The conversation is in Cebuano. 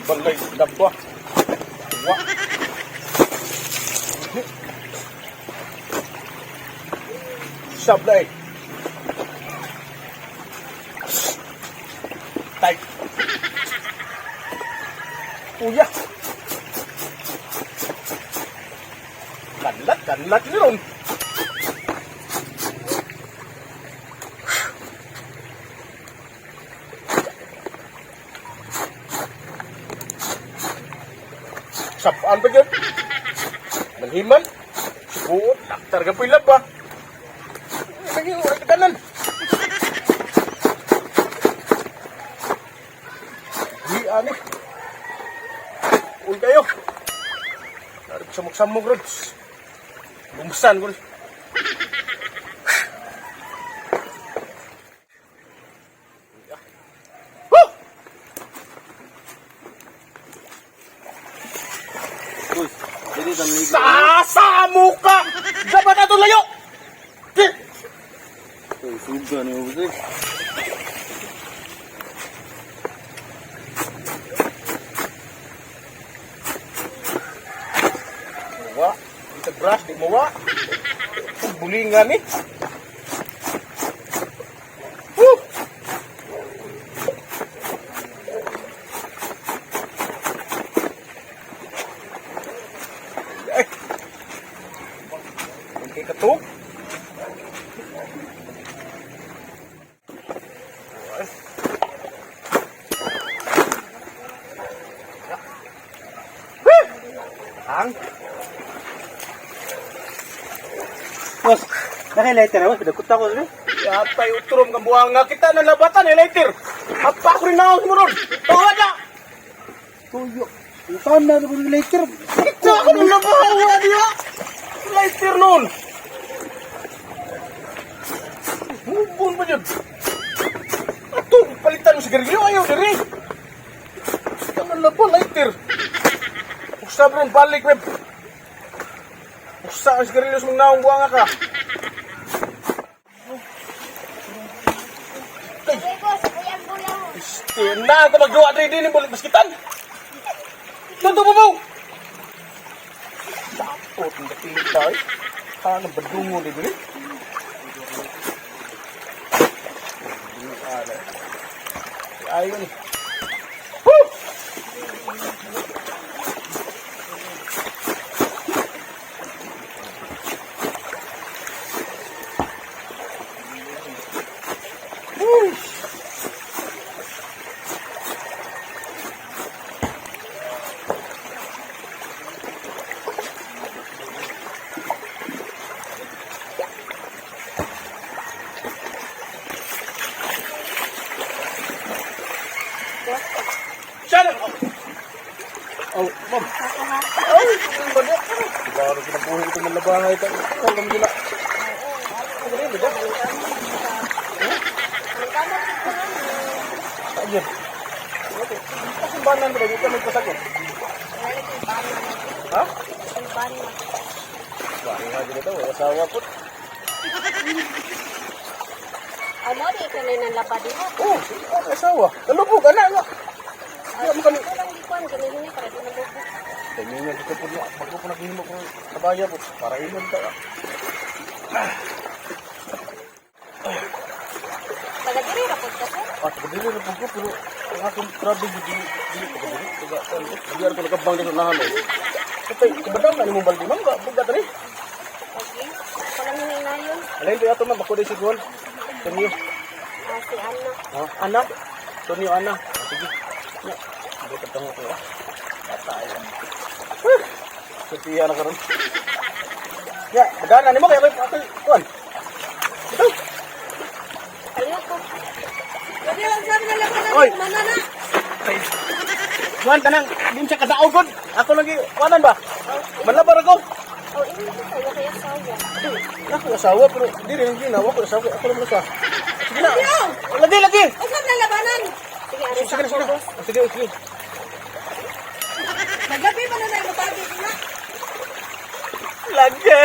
Balay, daba. Wa. Sablay. Tight. Uya. Kanlat, kanlat ni ron. Sapaan pa dyan? Manhiman? Sibuot, laktar ka pa ba? Sige, wala ka kanan. Di, ani. Uy kayo. Narip sa magsamog, Rods. Bumusan ko. Woo! Boss, dili ta maligo. Sa muka! Dapat ato layo! Di! Uy, suga ni boss eh. Muwa. Ito brush, di muwa. Bulingan eh. Woo! Eh. Okay ka to? Woo! Ang Boss, naka-lighter na boss, pinagkutta ko sabi. Yatay utrom kang buwang nga kita na labatan eh later. Apa ko rin naos mo ron. Tawa na. Tuyo. Ang na ko lighter. Kita ako nung labahawa niya. Later nun. Hubon pa dyan. Ato, palitan mo sigarilyo. Ayaw, diri. Kita na laba, lighter. Usab ron, balik, web. Usa ang sigarilyo sa mga naong buwanga ka. Ay, Uy, boss, uy, ang bula mo. Este, na ako magduwa diri din bulit maskitan. Tuto mo mo. Sapot ng dapita eh. Paano badungo ni diri? Ayaw ni. Woo! Woo! Siya na! Oh, ma'am. Ay, bagay. Klaro, kinabuhi ito ng labahan ito. Alam nila. Ano rin, diba? Ayun. Okay. Kasimbanan ba? Hindi ka magpasakot. Ha? Wala nga dito. Wala asawa po. Amo, di ka na ng laba di mo. Oh, sige, oh, may asawa. Kalubog, anak nga. Hindi mo kami. Walang likuan, ganun para di malubo. Tingin nga dito po niya. Bago po naghihimo ko kabaya po. Para ilon ka. Taga diri ra pod ka, sir. Ah, taga-dili na po ko, pero ang akong trabe, dili, dili, taga-dili, taga, taga, ko nagabang dito na halo. Patay, kabadaw na ni mong baldi, ma'am, buga tani. Okay. Ako lang yung inayon. Alain ba yato, ma'am, ako din si Gol. Tonyo. Ah, si Anna. Ah, Ana? Tonyo, Ana. Ah, sige. Ya, hindi ka tango ko, ah. Patay, ah. Huh! Sotiya na karon. Ya, madana ni mo, kaya ako, kuan. Ito. Ayaw ko. Pwede lang sabi na laban Oy. na na. Kuan, tanang, din siya kadaog, god. Ako lagi, kuanan ba? Malabar ako. Oh, ini ko kayo kaya sawa. Ako asawa pero di rin ginawa ko asawa ako naman sa. Sige na. Lagi lagi. Usap na labanan. Sige, ari Sige na sige na. Sige sige. Nagabi pa na na mutagi na. Lagi.